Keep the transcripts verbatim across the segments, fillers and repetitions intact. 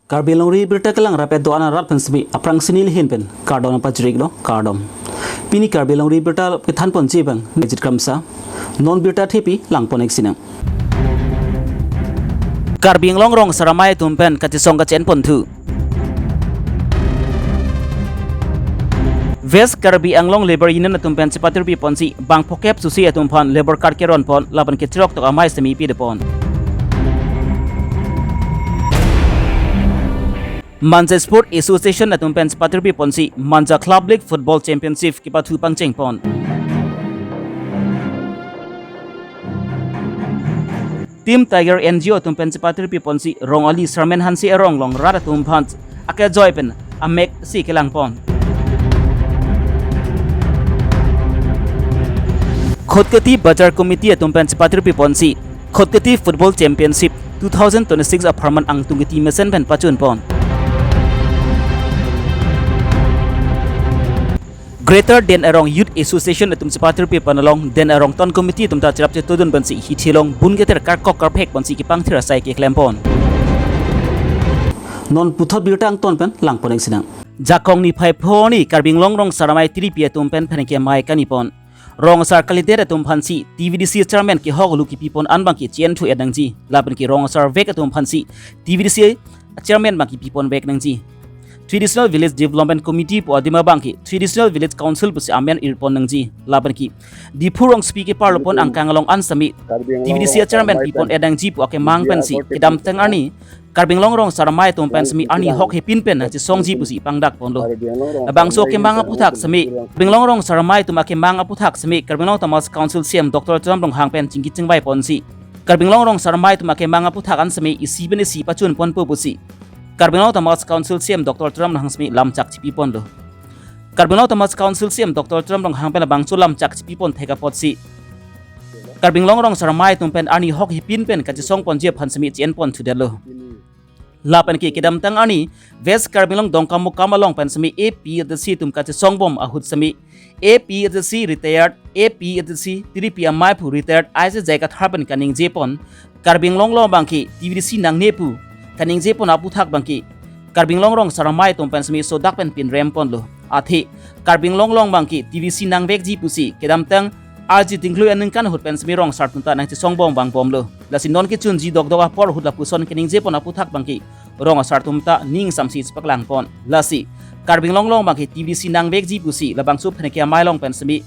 Karbi Longri birta kelang rapet do-an arat pen semi aphrang sini lihin pen kardom pajrik lo, kardom. Pini Karbi Longri birta kethan ponji abang Nejit Kramsa. Non birta thepi lang pon-ik sinang. Karbi Anglong rong asar amei atum pen kachesong kache-en ponthu. West Karbi Anglong Labour Union atum pen chepatirpi ponsi bang phokep susi atum aphan labour card keron pon lapen kechirok tok amei semi pide pon. Manja Sport Association atum pen chepatirpi ponsi Manja Club League Football Championship kepathu pangcheng pon. Team Tiger N G O atum pen chepatirpi ponsi Rong Ali Sarmen Hanse arong along rat atum aphan akejoi pen amek si kelang pon. Khatkhati Bazar Committee atum pen chepatirpi ponsi Khatkhati Football Championship two thousand twenty-six apharman angtung kiti mesen pen pachun pon. Greater Den Arong Youth Association atum chepatirpi pon along Den Arong Town Committee atum ta cherap chetodun pensi hithi along bun keter karkok karphek ponsi kepangthir asai keklem pon. Non puthot birta angton pen lang pon-ik sinang. Jakong niphai pho arni Karbi Anglong rong asar amei tiripi atum pen pherangke amei kani pon. Rong asar kalidet atum aphansi T V D C chairman kehok alu kipi pon an abang ke che-enthu-et nangji. Lapen ke rong asar vek atum aphansi T V D C chairman abang kipi pon vek nangji. Traditional Village Development Committee pu adim abang ke Traditional Village Council pusi amen ir pon nangji. Lapen ke Diphu rongsopi keparlo pon angkang along an semi T V D C chairman pi pon-et nangji pu akemang pensi kedamtang arni Karbi Anglong rong asar amei atum pen semi arni hok hepin pen nangchesongji pusi pangdak ponlo. Labangso akemang aphuthak semi Karbi Anglong rong asar amei atum akemang aphuthak semi Karbi Anglong Autonomous Council C E M Doctor Tuliram Ronghang pen chingki chingvai ponsi Karbi Anglong rong asar amei atum akemang aphuthak an semi isi pen isi pachun ponpo pusi Karbi Anglong Autonomous Council C E M Doctor Tuliram Ronghang semi lamchak chipi ponlo. Karbi Anglong Autonomous Council C E M Doctor Tuliram Ronghang pen labangso lamchak chipi pon thek apotsi Karbi Anglong rong asar amei atum pen arni hok hepin pen kachesong ponji aphan semi che-en pon thudetlo. Lapen ke kedamtang arni West Karbi Anglong Dongkamukam along pen semi A P H L C atum kachesong bom ahut semi A P H L C retired, A P H L C tiripi amei pu retired I C J Kathar pen kaningje pon Karbi Anglong along abang ke T V D C nangne pu kaningje pon aphuthak abang ke Karbi Anglong rong asar amei atum pen semi sodak pen pinrem ponlo. Athe Karbi Anglong along abang ke T V D C nangvekji pusi kedamtang arje tinglui aningkan ahut pen semi rong asar atum ta nangchesong bom vang bomlo. Lasi non kechunji dokdok apor ahut lapuson keningje pon aphuthak abang ke rong asar atum ta ning samsi chepaklang pon. Lasi Karbi Anglong along abang ke T V D C nangvekji pusi labangso pherangke amei along pen semi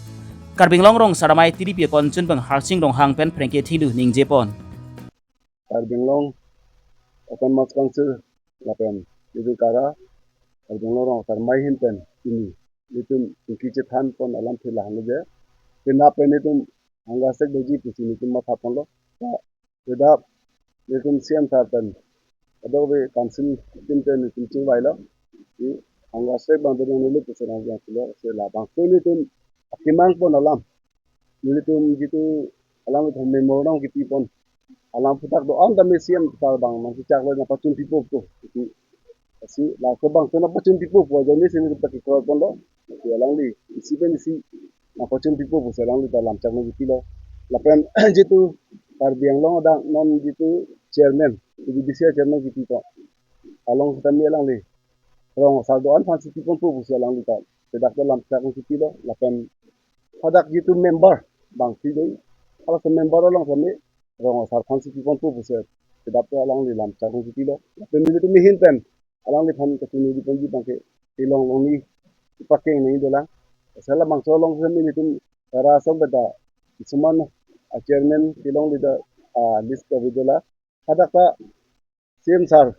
Karbi Anglong rong asar amei tiripi akon chun abang Harsing Ronghang pen pherangke thengno ningje pon. Karbi Anglong Autonomous Council lapen Karbi Anglong rong asar amei ahin pen pini nelitum chingki chethan pon alamthe lahelo je, penap pen nelitum hanggasek doji pusi nelitum matha ponlo. Ta kedap nelitum C E M sir pen, kadokave council team pen nelitum chingvailo. Hanggasek abang dodun nelitum pusi nang biang pulo. Si labangso nelitum akemang pon alam, nelitum jitu alam itu memo nangkipi pon alam aphuthak do-an tame C E M sir abang nangkechaklo, nangpachun pipo pu. Isi, si labangso abang nangpachun pipo pu ajoine si nelitum ta kekroi ponlo. Si alangli isi pen isi nangpachun pipo pusi alangli ta lamchak nangkipilo. Lapen jitu Karbi Anglong adang non jitu chairman, T V D C chairman kipi pon along tame alangli rong asar do-an aphansi pi ponpo pusi alangli ta sedak ta lamchak nangkipilo. Lapen hadak jitu member abang si dei, halaso member along tame rong asar aphansi pi ponpo pusi sedak ta alangli lamchak nangkipilo. Lapen nelitum ahin pen alangliphan kachini di ponji abang ke Tilong Longni pakeng nangji dolang. Sela bangso along semi nelitum rara ason beda, kisuman a chairman Tilong Longni ta a list kave dolang. Hadak ta C E M sir,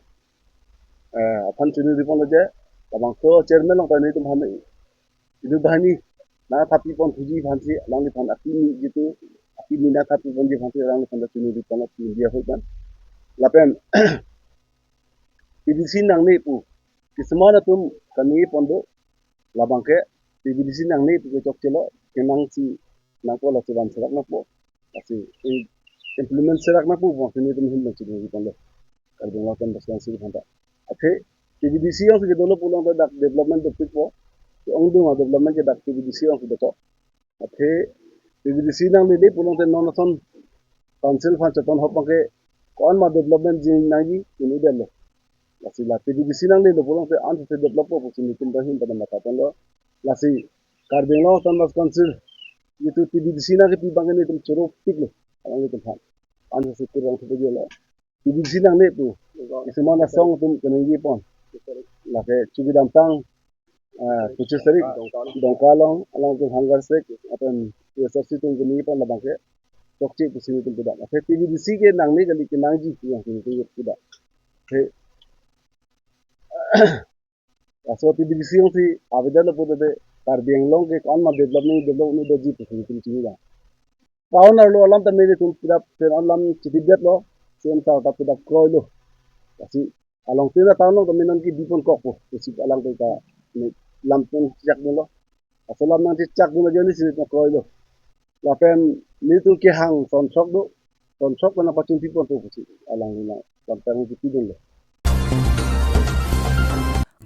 eh, aphan chini di ponlo je, labangso chairman along ta nelitum aphan idu bahini nangthapi ponthuji aphansi alangliphan akimi jitu, akimi nangthapi ponji aphansi alangliphan ta chini di ponlo India ahut pen. Lapen T V D C nangne pu kisuman atum kaningje pon do, labang ke T V D C nangne pu kechokchelo, kenangsi nangpo, laso van serak nangpo, lasi i- implement serak nangpo, bangsi nelitum ahin pen chini di ponlo. Karbi Anglong Autonomous Council aphanta. Athe T V D C jongsi kedolo pulote dak development dopikpo. Ongdung a development ke dak T V D C jongsi dokok. Athe T V D C nanglele pulote non ason council aphan chetonhok abang ke ko-an ma development jin nangji inutdetlo. Lasi la T B D C nanglelo pulote ansi develop po pusi nelitum ta ahin pada mathaponlo. Lasi Karbi Anglong Autonomous Council itum T B D C nangkepi abangke nelitum choro piklo. Alanglitum aphan ansi kurang thupajolo. T B D C nangle pu. Isi mana song atum keningje pon. Lake Chukidamtang, ah, Kuchis Tarik, Dongka along, alangtum hunger strike, lapen T S F C atum keningje pon labangke chokche pusi nelitum pida. Lake T B D C ke nangne kali, kenangji pu yang nelitum pida. He, laso T B D C jongsi avedetlo pulote Karbi Anglong ke ko-an ma development, development doji pusi nelitum chini lang. Town arlo alam ta nelitum pida pen alam chitidetlo, C M sir ta pida kroilo. Lasi along tina town along ta nonke dipon kokpo, pusi alangtum ta ne lamtum chakdunlo. Laso lam nangchechakdun ajoine si nelitum kroilo. Lapen nelitum kehang son sok do, son sok pen nangpachun pipon to pusi alangli nang lamtang chipidunlo.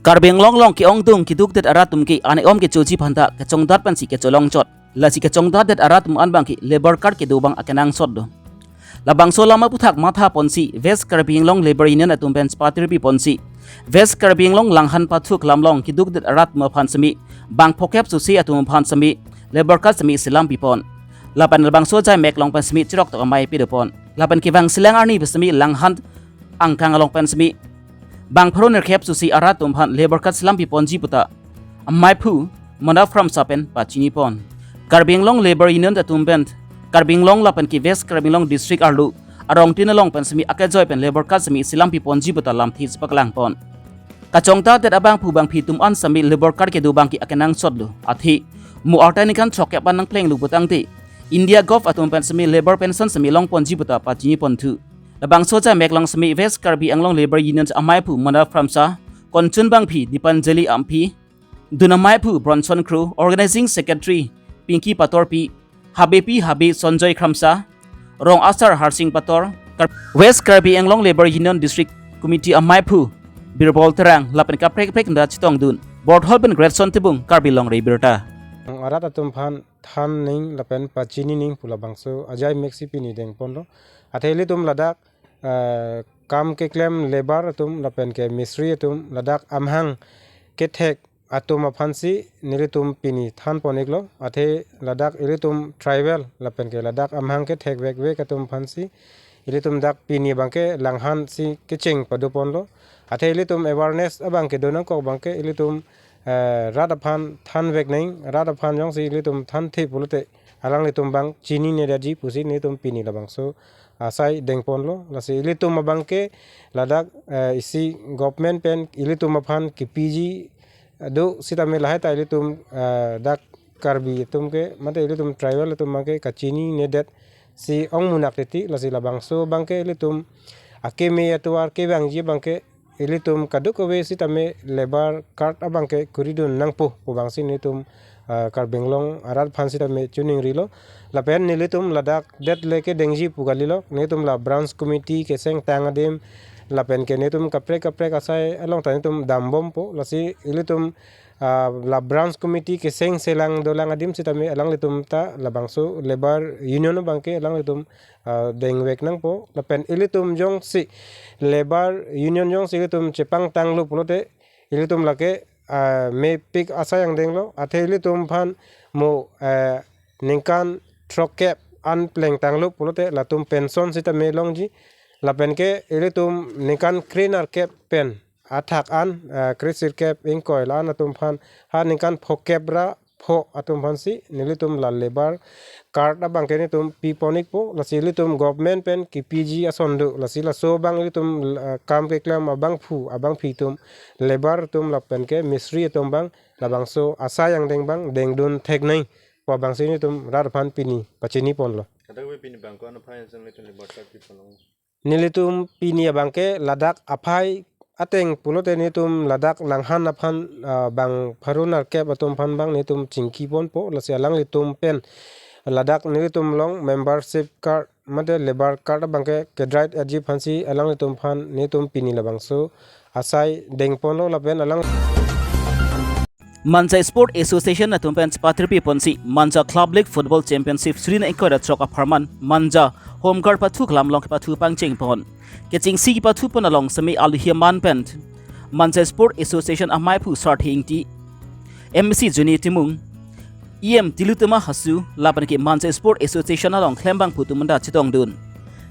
Karbi Anglong along ke-ongdung kedukdet arat atum ke aneom kechoji aphanta kachongdat pensi kacholongchot. Lasi kachongdatdet arat atum an abangke labour card kedo abang akenangsot do. Labangso alam aphuthak mathaponsi West Karbi Anglong Labour Union atum pen patirpi ponsi West Karbi Anglong Langhan pathu kelam along kedukdet arat atum aphan semi bang phokep susi atum aphan semi labour card semi selam pipon. Lapen labangso ajai mek along pen semi chirok tok amei pidopon. Lapen kevang selang arni pen semi Langhan angkang along pen semi bang pharo nerkep susi arat atum aphan labour card selam piponji puta amaiphu Mona Pramsa pen pachinipon. Karbi Anglong Labour Union atum pen Karbi Anglong lapen ke West Karbi Anglong District arlo arongtin along pen semi akejoi pen labour card semi selam piponji puta lamthe chepaklangpon. Kachongdatdet abangphu bangphi atum an semi labour card kedo abangke akenangsot do. Athe mo arta ningkan throkkep an nangplenglo putangte India Govt atum pen semi labour pension semi longponji puta pachinipon thu. Labangso ajai mek along semi West Karbi Anglong Labour Union amaiphu Mona Pramsa, konchun bangphi Dipanjali Amphi, dun amaiphu Bronson Kro, Organizing Secretary Pinky Patorpi, habepi habe Sonjoy Kramsa, rong asar Harsing Pator, Kar-, West Karbi Anglong Labour Union District Committee amaiphu Birbol Terang lapen kaprek kaprek nda chetongdun. Borthol pen Gretson Tebung, Karbi Longri Abirta. Arat atum aphan than ning lapen pachini ning pu labangso ajai meksi pini dengponlo. Athe ilitum ladak, eh, kam keklem labour atum lapen ke mistri atum ladak amahang kethek atum aphansi nelitum pini thanpon-iklo. Athe ladak ilitum tribal lapen ke ladak amahang kethekvekvek atum aphansi ilitum dak pini abangke Langhan si kecheng padoponlo. Athe ilitum awareness abangke donangkok abangke ilitum, eh, rat aphan thanvek nang, rat aphan jongsi ilitum thanthe pulote alanglitum abang chininedetji pusi nelitum pini labangso asai dengponlo. Lasi ilitum abangke ladak, eh, isi government pen ilitum aphan kepiji do sitame lahai ta ilitum, eh, dak Karbi atum ke mate ilitum tribal atum abangke kachininedet si ong munak titi. Lasi labangso abangke ilitum akeme atovar kevangji abangke ilitum kadokave sitame labour card abangke kuridun nangpo pu abangsi nelitum, ah, Karbi Anglong arat aphan sitame chiningrilo. Lapen nelitum ladak det le kedengji pu kalilo, nelitum la branch committee kesengtang adim lapen ke nelitum kaprek kaprek asai along ta nelitum dambompo. Lasi ilitum, ah, la branch committee keseng selang dolang adim sitame alanglitum ta labangso labour union abangke alanglitum, ah, dengvek nangpo. Lapen ilitum jongsi labour union jongsi ilitum chepangtanglo pulote ilitum lake, ah, mepik asai angdenglo. Athe ilitum aphan mo, eh, ningkan throkkep an plengtanglo pulote latum pension sitame longji. Lapen ke ilitum ningkan krenerkep pen athak an, eh, kresirkep ingkoi la-an atum aphan ha ningkan phokep ra pho atum aphansi nelitum la labour card abangke nelitum pipon-ikpo. Lasi ilitum government pen kepiji ason do. Lasi laso abang ilitum, eh, kam keklem abangphu abangphi atum labour atum lapen ke mistri atum abang labangso asai angdeng abang dengdun thek nang pu abangsi nelitum rat aphan pini pachiniponlo. Kadokave pini abang ko-an aphai asang nelitum labour card piponlo? Nelitum pini abangke ladak aphai ateng pulote nelitum ladak Langhan aphan, ah, bang pharo nerkep atum aphan abang nelitum chingkiponpo. Lasi alanglitum pen ladak nelitum along membership card mate labour card abangke kedrai-etji aphansi alanglitum aphan nelitum pini labangso asai dengponlo. Lapen alang Manja Sport Association atum pen chepatirpi ponsi Manja Club League Football Championship suri ingkoi ra throk apharman Manja Home Guard pathu kelam along kepathu pangchengpon. Kechengsi kepathupon along semi Aluhi Aman pen Manja Sport Association amaiphu Sarthe Ingti, M A C Johnny Timung, E M Tilottama Hasu, lapen ke Manja Sport Association along klembangphu atum anta chetongdun.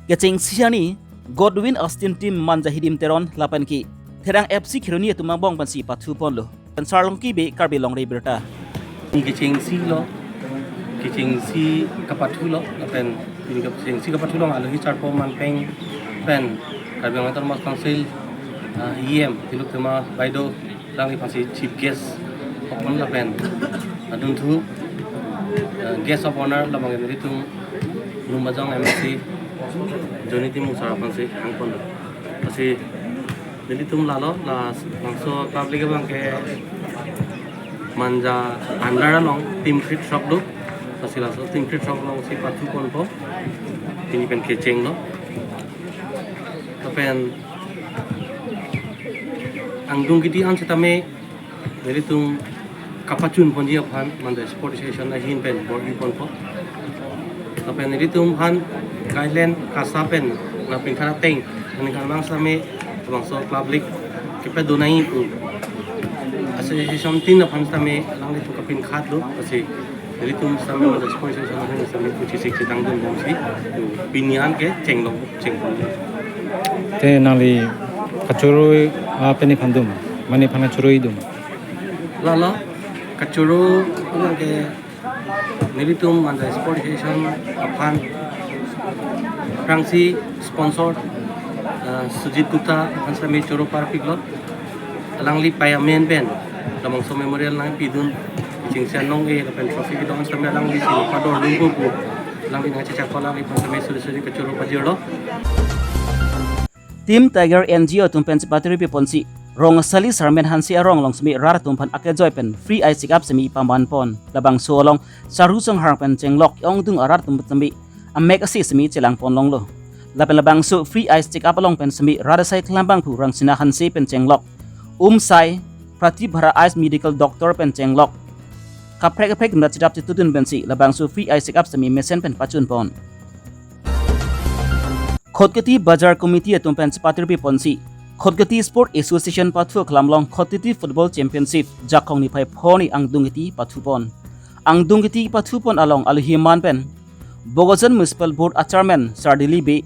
Kechengsi arni Godwin Austin Team Manja Hidim Teron lapen ke Therang F C Kheroni atum angbong pensi pathuponlo. Pen Sarlongki Bey, Karbi Longri Abirta. Ni kechengsi lo, kechengsi kapathulo, lapen ni kechengsi kapathu along alohi charpo manpeng pen Karbi Anglong Autonomous Council, ah, E M Tilottama Baideo, alangliphansi chief guest hokpon lapen adunthu, ah, guest of honor labang nelitum Lumbajong M A C Johnny Timung sir aphansi hangponlo. Lasi nelitum lalo, labangso public abang ke Manja under along team kre-throk do. Lasi laso team kre-throk alongsi pathuponpo. Pini pen kechenglo. Lapen angdung kiti an setame nelitum kapachunponji aphan Manja Sport Association ahin pen bor-iponpo. Lapen nelitum aphan guideline KASA pen nangpinkhat ateng, nangkan mang setame labangso public kepado nangji pu association tin aphan setame alanglitum kapinkhatlo, lasi nelitum setame Manja Sport Association ahin setame kuchisik chetangdun damsi, pini an kechenglo, chengpon. Te nangli kachoro, ah, pini aphan dum, mane aphan kachoro idum? Lalo, kachoro abang ke nelitum Manja Sport Association aphan aphrangsi sponsor, ah, Sujit Gupta aphan setame choro parpiklo. Alangli payamen pen labangso memorial nangpidun, kechengsi anong-e lapen trophy kedong setame alanglisi padordunpo pu alangli nangchechakpo, alangliphan setame suri suri kachoro pajirlo. Team Tiger N G O atum pen chepatirpi ponsi Rong Asali Sarmen Hanse arong along setame rat atum aphan akejoi pen free eye check up setame pamanpon. Labangso along Saru Songhar pen chenglok ongdung arat atum setame amek ase setame chelangpon longlo. Lapen labangso free eye check up along pen setame rat asai klembangphu Rangsina Hanse pen chenglok Umsai Pratibhara Eyes Medical Doctor pen chenglok kaprek kaprek atum ta chedap chetudun pensi labangso free eye check up setame mesen pen pachunpon. Khatkhati Bazar Committee atum pen chepatirpi ponsi Khatkhati Sport Association pathu aklam along Khatkhati Football Championship Jakong niphai pho arni angdung kiti pathupon. Angdung kiti pathupon along alohi man pen Bokajan Municipal Board a Chairman Sardili Bey,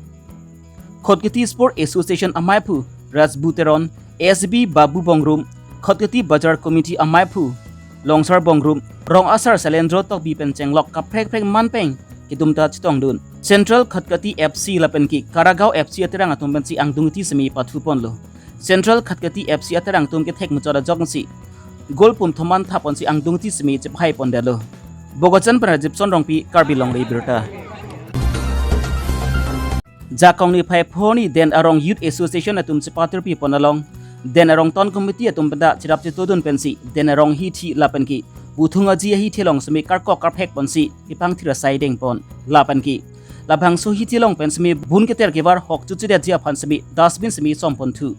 Khatkhati Sport Association amaiphu Rajbu Teron, S B Babu Bongrum, Khatkhati Bazar Committee amaiphu Longsar Bongrum, rong asar Sailendra Tokbi pen chenglok kaprek kaprek manpeng kedum ta chetongdun. Central Khatkhati F C lapen ke Karagaon F C aterang atum pensi angdung kiti setame pathuponlo. Central Khatkhati F C aterang atum kethek muchot ajok si goal pum thom an thaponsi angdung kiti setame chephaipondetlo. Bokajan pen Rajibson Rongpi, Karbi Longri Abirta. Jakong niphai pho arni Den Arong Youth Association atum chepatirpi pon along Den Arong Town Committee atum pen ta chedap chetudun pensi Den Arong hithi lapen ke Buthung Aji ahithi along setame karkok karphek ponsi kepangthir asai dengpon lapen ke labangso hithi along pen setame bun keter kevar hok chuchedetji aphan setame dustbin setame somponthu.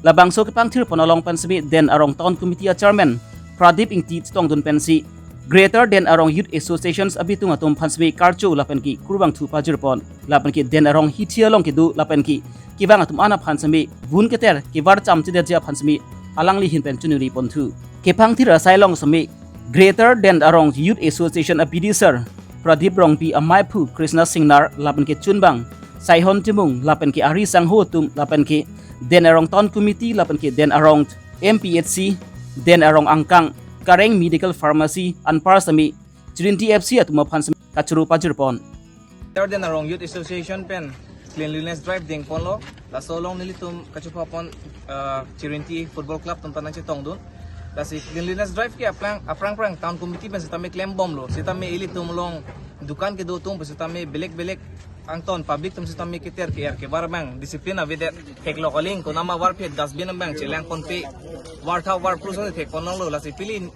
Labangso kepangthirpon along pen setame Den Arong Town Committee a Chairman Pradip Ingti chetongdun pensi Greater Den Arong Youth Associations abitung atum aphan setame karcho lapen ke kurvangthu pajirpon lapen ke Den Arong hithi along kedo lapen ke kevang atum an aphan setame bun keter kevar cham chedetji aphan setame alangli ahin pen choningriponthu. Kepangthir asai along setame Greater Den Arong Youth Association a B D sir Pradip Rongpi, amaiphu Krishna Singnar lapen ke chunbang Saihon Timung lapen ke ari sangho atum lapen ke Den Arong Town Committee lapen ke Den Arong M P H C, Den Arong angkang, Kareng Medical Pharmacy anpar setame Chirinti F C atum aphan setame kachoro pajirpon. Greater Den Arong Youth Association pen cleanliness drive dengponlo. Laso along nelitum kachupapon, ah, Chirinti Football Club atum ta nangchetongdun. Lasi cleanliness drive ke aphrang, aphrang phrang Town Committee pen setame klembomlo. Setame ilitum along dukan kedo atum pen setame belek belek angton public atum setame keter ke-er kevar abang discipline avedet, theklok aling konama varphet dustbin abang chelangponpe, vartha varphru son thekponlonglo. Lasi pili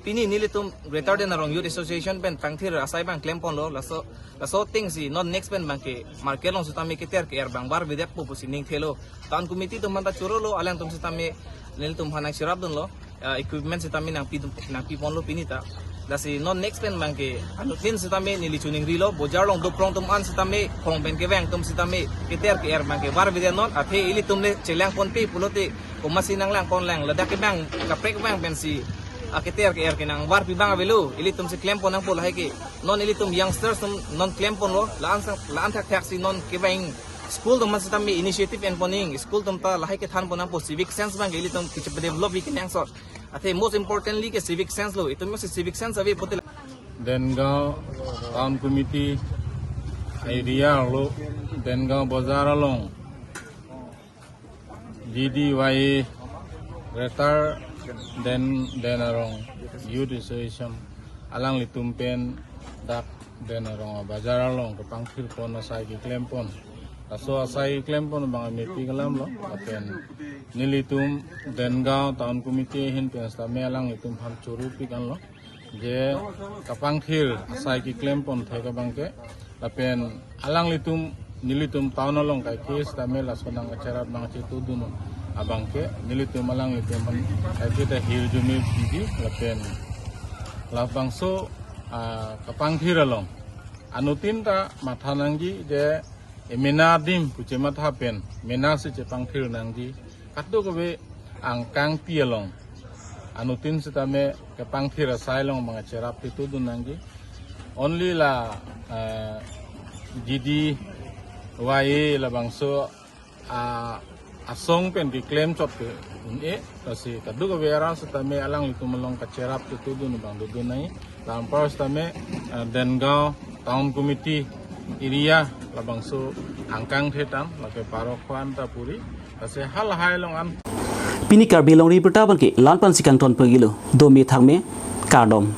pini nelitum Greater Den Arong Youth Association pen pangthir asai abang klemponlo. Laso, laso atengsi non next pen abang ke market along setame keter ke-er abang varvedetpo pusi ningthelo. Town Committee atum aphan ta chorolo, alangtum setame nelitum aphan nangcherapdunlo, ah, equipment setame nangpi, nangpiponlo pini ta. Lasi non next pen abangke anuttin sitame neli chiningrilo, bojar along doprong atum an sitame, khong pen kevang atum sitame keter ke-er abangke varvedet non, athe ilitum le chelangponpe pulote komatsi nanglangponlang, ladak kevang kaprek vang pensi aketer ke-er ke nangvarpi abang avelo, ilitum si klempon nangpo lahai ke. Non ilitum youngsters atum non klemponlo, la-an sang, la-an thakthak si non kevang school atum an sitame initiative enpon nang, school atum ta lahai kethanpon nangpo, civic sense abangke ilitum kechedevelop-i kenangsot. Athe most importantly ke civic sense lo, itum si civic sense ave pulote. Dengaon Town Committee area lo, Dengaon Bazar along G D Y A, Greater Den, Den Arong Youth Association alanglitum pen dak Den Arong Bazar along kepangthirpon asai keklempon. Laso asai keklempon abang amepi ke alam lo, lapen nelitum Dengaon Town Committee ahin pen sitame alanglitum aphan choro pik anlo, je kepangthir asai keklempon thek abangke, lapen alanglitum nelitum town along kaike sitame laso nangkacherap nangchetudun abangke nelitum alanglitum aphan kaike ta hirjume piji, lapen labangso, ah, kepangthir along anuttin ta matha nangji, je emena adim pu chematha pen mena si chepangthir nangji, kadokave angkangpi along anuttin sitame kepangthir asai along abang cherap chetudun nangji. Only la, eh, G D Y A labangso, ah, asong pen keklem chot ke un-e, lasi kadokave arat sitame alanglitum along kacherap chetudun abang dodun nangji. La anpar sitame, eh, Dengaon Town Committee area labangso angkang thetan, lake parok khwan ta puri, lasi halahai along an. Pini Karbi Longri Abirta abangke la-an pensi kangton pagilo, dome thakme, kardom.